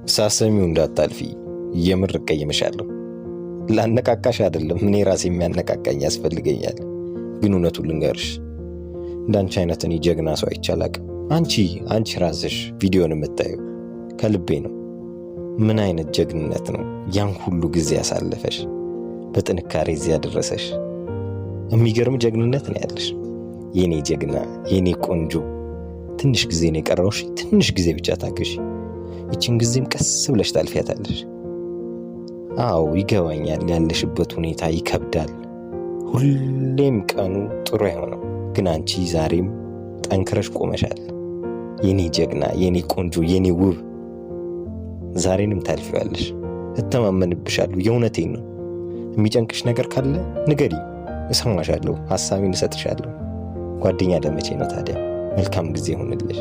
ሳሰሚው እንዳታልፊ፣ የምር እቀይምሻለሁ። ላነቃቃሽ አይደለም፣ እኔ ራሴ የሚያነቃቃኝ ያስፈልገኛል። ግን እውነቱን ልንገርሽ፣ እንዳንቺ አይነት እኔ ጀግና ሰው አይቼ አላቅም። አንቺ ራስሽ ቪዲዮን የምታየው ከልቤ ነው። ምን አይነት ጀግንነት ነው ያን ሁሉ ጊዜ ያሳለፈሽ፣ በጥንካሬ እዚህ ያደረሰሽ። የሚገርም ጀግንነት ነው ያለሽ። የኔ ጀግና፣ የኔ ቆንጆ፣ ትንሽ ጊዜ ነው የቀረውሽ። ትንሽ ጊዜ ብቻ ታገሽ። ይችን ጊዜም ቀስ ብለሽ ታልፊያታለሽ። አዎ ይገባኛል፣ ያለሽበት ሁኔታ ይከብዳል። ሁሌም ቀኑ ጥሩ አይሆንም። ግን አንቺ ዛሬም ጠንክረሽ ቆመሻል። የኔ ጀግና፣ የኔ ቆንጆ፣ የኔ ውብ፣ ዛሬንም ታልፊዋለሽ። እተማመንብሻለሁ። የእውነቴን ነው። የሚጨንቅሽ ነገር ካለ ንገሪ፣ እሰማሻለሁ፣ ሀሳቤን እሰጥሻለሁ። ጓደኛ ለመቼ ነው ታዲያ? መልካም ጊዜ ይሁንልሽ።